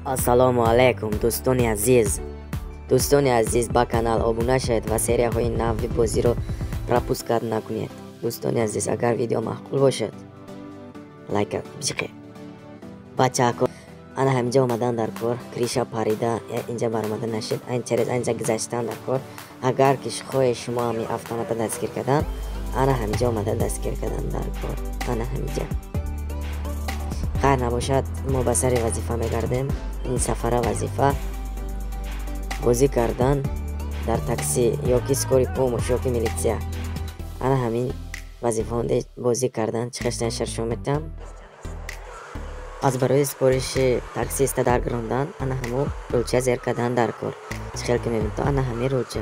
Ассалому алайкум дӯстони азиз. Дӯстони азиз, ба канал обуна шавед ва серияҳои нави бозиро пропускать накунед. Дӯстони азиз, агар видео маъқул бошад, лайка биҷиқед. Бачаҳако, ана ҳаминҷа омадан дар кор, криша парида инҷа баромада нашид, айн через инҷа гузаштан дар кор. Агар ки хоҳе шумо ҳами автомата дастгир кардан, ана ҳаминҷа омада дастгир кардан дар кор. Ана ҳаминҷа. Хайр набошад, мо ба сари вазифа мегардем. Ин сафара вазифа бозӣ кардан дар такси ё ки скорый помощь ё ки милитсия. Ана ҳамин вазифаонде бозӣ кардан чӣ хештан шаршо метам. Аз барои супориши таксиста даргирондан ана ҳамо рулча зер кардан дар кор. Чӣ хел ки мебинед, ана ҳамин рулча.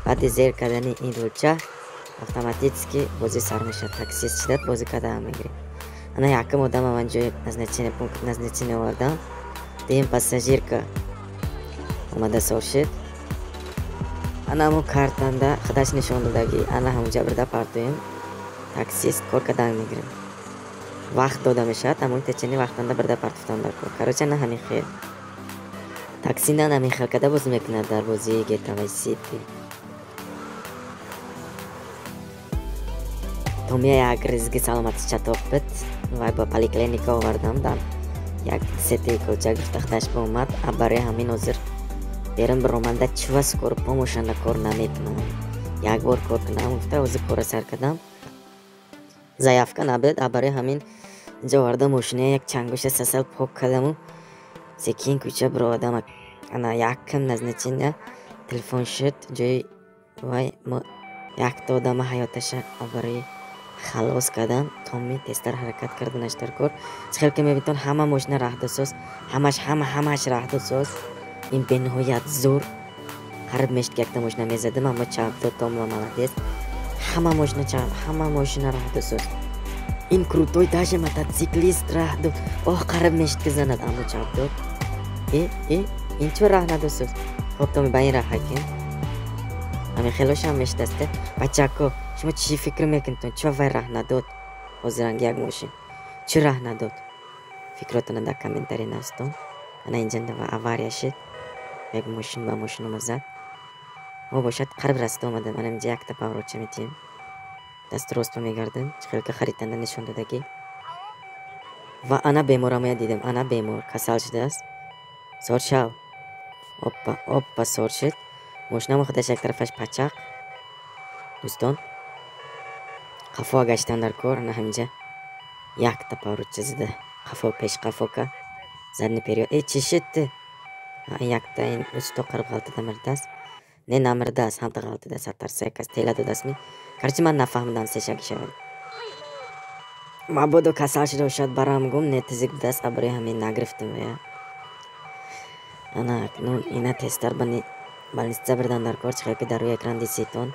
Баъди зер кардани ин рулча автоматически бозӣ сар мешавад. Таксист шидат бозӣ кардан мегиред. Ана якум одама ман ҷои назначение, пункт назначение овардам. Дуюм пассажирка омада сор шид. Ана ҳамон картанда худаш нишон додагӣ, ана ҳамонҷа бурда партоем. Таксист кор кардан мегирем. Вақт дода мешавад, ҳамон течени вақтанда бурда партофтан дар кор. Короче, ана ҳамин хел. Такси на ҳамин хел карда бозӣ мекунад дар бозии GTA Vice City. Томия як ризги саломатиш чатоқ буд. Вай ба поликлиника овардам, дар як сети кӯча гирифта худаш ба омад. А барои ҳамин ҳозир берун биромада чува скорый помощанда кор намекунам. Як бор кор кунам гуфта ҳозир кора сар кардам. Заявка набуд, а барои ҳамин инҷа оварда мошиная як чангуша сасал пок кардаму секин кӯча бировардам. Ана якам назначения телефон шуд, ҷои вай мо якта одама ҳаёташа барои халос кардан томи тезтар ҳаракат карданаш дар кор. Чӣ хел ки мебинед, ҳама мошина раҳдосоз, ҳамаш ҳама ҳамаш раҳдосоз. Ин бениҳоят зур. Қариб мешид ки якта мошина мезадим, аммо чап дод, Томила молодец. Ҳама мошина чап, ҳама мошина раҳдосоз. Ин крутой даже мотоциклист раҳ дод. Оҳ, қариб мешид ки занад, аммо чап дод. Э, э, ин чӣ раҳ надосоз? Хоб, Томи, ба ин раҳ ҳакем. Ҳамин хелошам мешидасте. Бачако, шумо чӣ фикр мекунед? Чӣ вай раҳ надод? Ҳозиранги як мошин. Чӣ раҳ надод? Фикротона дар комментарий навистон. Ана инҷа авария шид. Як мошин ба мошинома зад. Мо бошад қариб расида омадем. Ана инҷа якта поворотча метиҳем. Дасту ростба мегардем. Чӣ хел ки хаританда нишон додагӣ. Ва ана беморамоя дидем. Ана бемор касал шудааст. Сор шав. Оппа, оппа, сор шуд. Мошинамо худаш як тарафаш пачақ. Дӯстон, қафо гаштан дар кор. Ана ҳаминҷа якта поворотча зада қафо пеш қафо ка задний вперёд. Э, чӣ шуд? Якта ин усто қариб ғалтида мирдааст. Не, намирдааст, ҳамта ғалтидааст. Ҳаттарса як кас тела додастми. Короче, ман нафаҳмидам се шаки шавад. Мабодо касал шуда бошад, барам гум, не тизик будааст, а барои ҳамин нагирифтем вая. Ана акнун ина тезтар ба больница бурдан дар кор. Чӣ хел ки дар рӯи экран дидситон,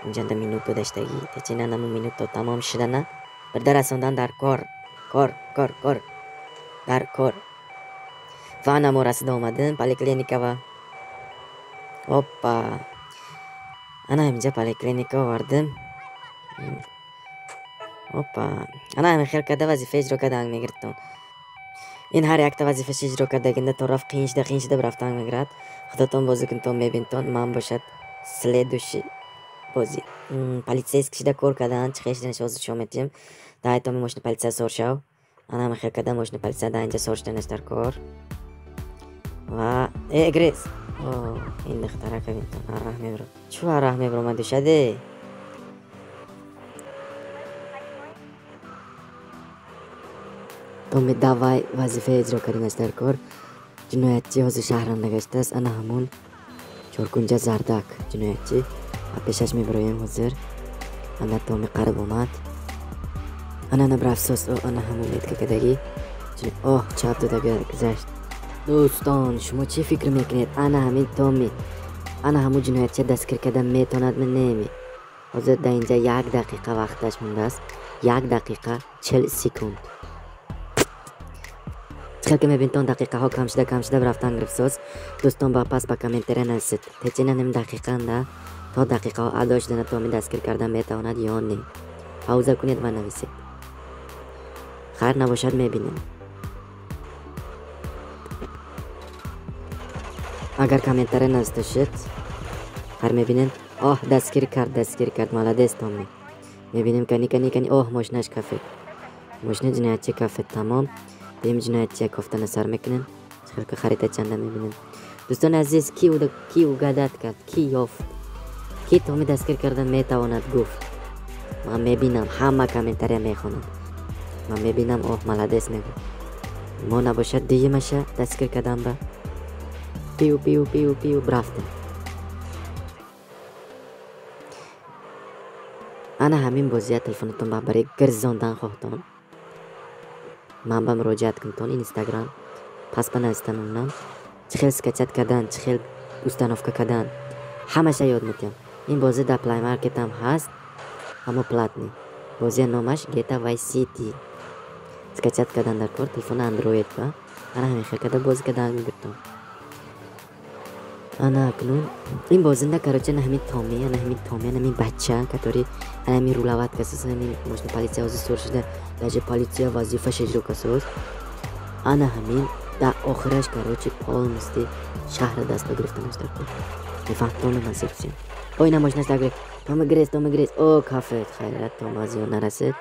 инҷанда минут додаштагӣ. Течина наму минут то тамом шудана бирда расондан дар кор. Кор, кор, кор. Дар кор. Ва ана мо расида омадем поликлиника ва оппа. Ана ҳаминҷа поликлиника овардем. Оппа. Ана ҳамин хел карда вазифа иҷро кардан мегирдтон. Ин ҳар якта вазифаша иҷро кардагинда то рафт қиин шуда, қиин шуда рафтан мегирад. Худатон бозӣ кунтон, мебинтон. Ман бошад следующий бозӣ полицейский шуда кор кардан. Чӣ хел шуданаш ҳозир шумо метиҳем. Дар айтоми мошини полиция сор шав. Ана ҳамин хел карда мошини полиция дар инҷа сор шуданаш дар кор. Ва э, грез. О, ин духтарака бинтон араҳ мебарад. Чӯ араҳ мебаромад душаде? Томи давай вазифа иҷро карданаш дар кор. Ҷиноятчӣ ҳозир шаҳранда гаштааст. Ана ҳамон чоркунҷа зардак ҷиноятчӣ. Ва пешаш мебароем ҳозир. Ана Томи қариб омад. Ана ана брафсос. О, ана ҳамон метка кардагӣ. Оҳ, чап дода гузашт. Дӯстон, шумо чӣ фикр мекунед? Ана ҳамин Томи, ана ҳамон ҷиноятча дастгир карда метавонад ми неми? Ҳозир дар инҷа як дақиқа вақташ мондааст. 1 дақиқа 40 секунд. Чӣ хел ки мебинтон, дақиқаҳо кам шуда, кам шуда рафтан гирифтсоз. Дӯстон, ба пас ба комментария нависед. Течина ним дақиқанда то дақиқаҳо адо шудана Томи дастгир карда метавонад ё не. Пауза кунед ва нависед. Хайр набошад, мебинем. Агар комментария наздошед, ҳар мебинем. Оҳ, дастгир кард, дастгир кард, молодец Томми. Мебинем, кани, кани, кани, оҳ, мошинаш кафед. Мошини ҷиноятчи кафед, тамом. Дим ҷиноятчия кофтана сар мекунем. Чихел харита чанда мебинем. Дӯстони азиз, ки угадать кард, ки ёфт, ки Томми дастгир карда метавонад гуфт. Ман мебинам, ҳама комментария мехонам. Ман мебинам, оҳ, молодец мегӯ. Мо набошад дуюмаша дастгир кардам ба. Пиу, пиу, пиу, пиу, рафтем. Ана ҳамин бозия телефонатон ба барои гирзондан хоҳтон. Ман ба муроҷиат кунтон Инстаграм. Пас ба нависта мемонам. Чӣ хел скачать кардан, чӣ хел установка кардан. Ҳамаша ёд метиҳам. Ин бозӣ дар Play Market ҳам ҳаст, аммо платный. Бозия номаш GTA Vice City. Скачать кардан дар кор телефони Android ба. Ана ҳамин хел карда бозӣ кардан мегиртон. Ана акнун ин бозинда, короче, ана ҳамин Томми, ана ҳамин Томми, ана ҳамин бача, который ана ҳамин рулават касос, ана ҳамин мошина полиция ҳозир сур шуда, даже полиция вазифаш иҷро касос. Ана ҳамин дар охираш, короче, полностью шаҳра даст ба гирифтанаш дар кор. Мефаҳмтон насиб. Ой, ина мошинаш дар гирифт. Томми гирез, Томми гирез. О, кафет, хайрат, Том аз ёд нарасид.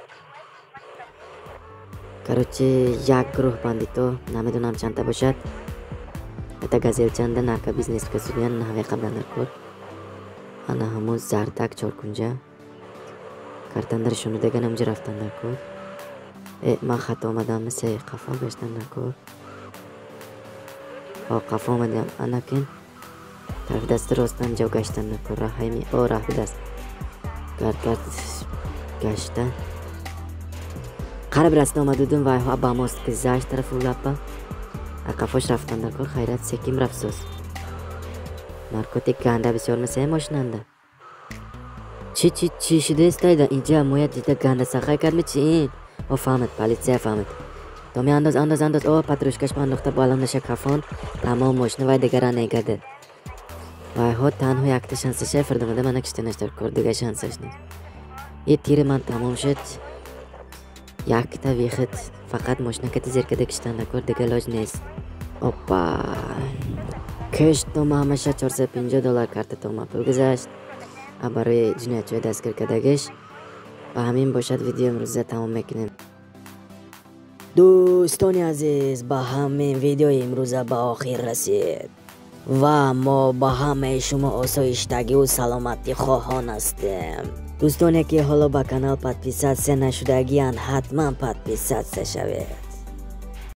Короче, як гурӯҳ бандито, намедонам чандта бошад. Это газелчанда наркобизнес касудиян наҳве қаблан дар кор. Ана ҳамун зардак чоркунҷа. Картандар шунидаган ҳамҷа рафтан дар кор. Э, ман хато омадам, се қафо гаштан дар кор. О, қафо омадам. Анакин тарафи дасти ростан ҷо гаштан дар кор. Раҳайми, о, раҳби даст. Гард гард гашта. Қариб раста омадудум, вайҳо ба мост гузашт тарафи лапа. Ақафош рафтан дар кор, хайрат секим рафсоз. Наркотик ганда бисёр месае мошинанда. Чи чи чи шудест айда? Инҷа моя дида ганда сахай кардми чи ин? О, фаҳмид, полиция фаҳмид. Томи андоз, андоз, андоз, о, патрушкаш андохта балонаша кафон, тамом мошина вай дигара негаде. Вайҳо танҳо якта шансаша фирдомада мана киштанаш дар кор, дига шансаш нест. И тири ман тамом шуд. Якта выход, фақат мошина кати зер када киштан дар кор, дига лоҷ нест. Опа. Кишт тома ҳамаша $450 карта тома пул гузашт. А барои ҷиноятчиҳои дастгир кардагиш. Ба ҳамин бошад видео имрӯза тамом мекунем. Дӯстони азиз, ба ҳамин видеои имрӯза ба охир расид ва мо ба ҳамаи шумо осоиштагиву саломатӣ хоҳон ҳастем. Дӯстоне ки ҳоло ба канал подписаться нашудагиянд, ҳатман подписаться шавед.